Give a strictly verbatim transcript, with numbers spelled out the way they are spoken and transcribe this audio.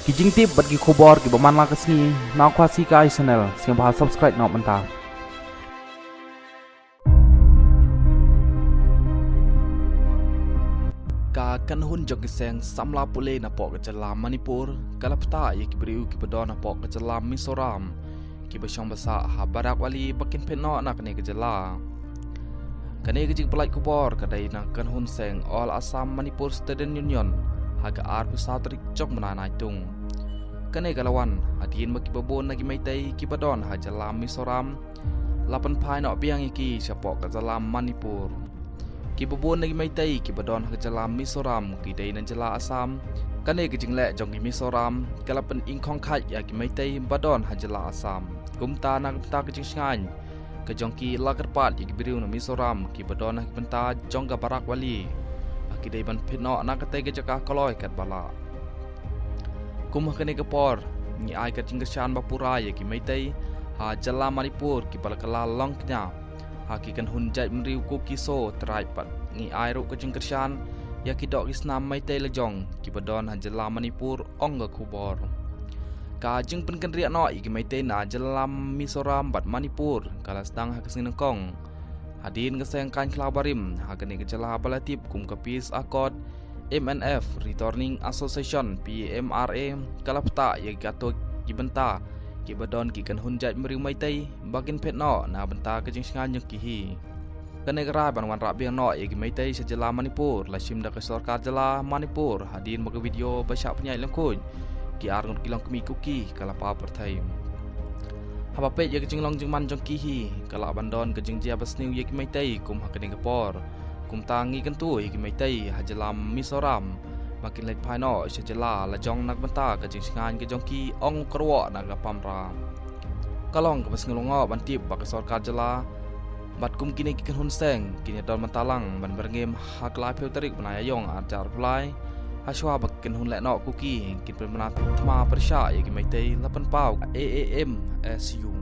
Ki jingtip bad ki khubor kiba man la ka sngi na Khasi Kai Channel, sngewbha subscribe noh mynta. Ka kynhun jong ki seng samla pule napoh ka jylla Manipur ka la pynthah ïa ki briew kiba don napoh ka jylla Mizoram kiba shong basa ha Barak Valley ba kin phet noh na kane ka jylla. Kane ka jingpyllait khubor ka dei na kynhun seng All Assam Manipur Student Union ha ka arphew saw tarik jong u bnai Naitung. Kane ka la wan hadien ba kiba bun na ki Meitei kiba don ha jylla Mizoram la pynphai noh biang ïa ki shapoh ka jylla Manipur. Kiba bun na ki Meitei kiba don ha ka jylla Mizoram ki dei na jylla Assam. Kane ka jingleh jong ki Mizoram ka la pyningkhong kheit ïa ki Meitei ba don ha jylla Assam. Kumta na ka bynta ka jingshngaiñ ka jong ki la kyrpad ïa ki briew na Mizoram kiba don ha ki bynta jong ka Barak Valley ba ki dei ban phet noh na katei ka jaka kloi katba lah. Kum ha kane ka por ngi ai ka jingkyrshan ba pura ïa ki Meitei ha jylla Manipur kiba la kylla long kñia ha ki kynhun jaitbynriew Kuki-Zo tribe bad ngi ai ruh ka jingkyrshan ïa ki doh ki snam Meitei lajong kiba don ha jylla Manipur, ong ka khubor. Ka jingpynkynriah noh ïa ki Meitei na jylla Mizoram bad Manipur ka la sdang ha ka sngi nyngkong hadien ka seng kaiñ khlaw barim ha kane ka jylla ba la tip kum ka Peace Accord M N F Returning Association, P A M R A, ka la pynthah ïa ki katto ki bynta kiba don ki kynhun jaitbynriew Meitei ba kin phet noh na bynta ka jingshngaiñ jong ki hi. Kane ka rai ban wanrah biang noh ïa ki Meitei sha jylla Manipur la shim da ka sorkar jylla Manipur hadien ba ka video ba shah pynïaid lyngkhuid ki arngut ki longkmie Kuki ka la paw pyrthei. Haba peit ïa ka jinglong jingman jong ki hi ka lah ban don ka jingjia basniew ïa ki Meitei kum ha kane ka por. Kumta ngi kyntu ïa ki Meitei ha jylla Mizoram ba kin leit phai noh sha jylla lajong na ka bynta ka jingshngaiñ ka jong ki, ong u kyrwoh na ka Pamra. Ka long kaba sngewlyngngoh ban tip ba ka sorkar jylla bad kum kine ki kynhun seng kin ïadon bynta lang ban byrngem ha ka laiphew tarik bnai Ïaïong arhajar arphew lai, ha shuwa ba ki kynhun lehnoh Kuki kin pynbna thma pyrshah ïa ki Meitei, la pynpaw ka A A M S U.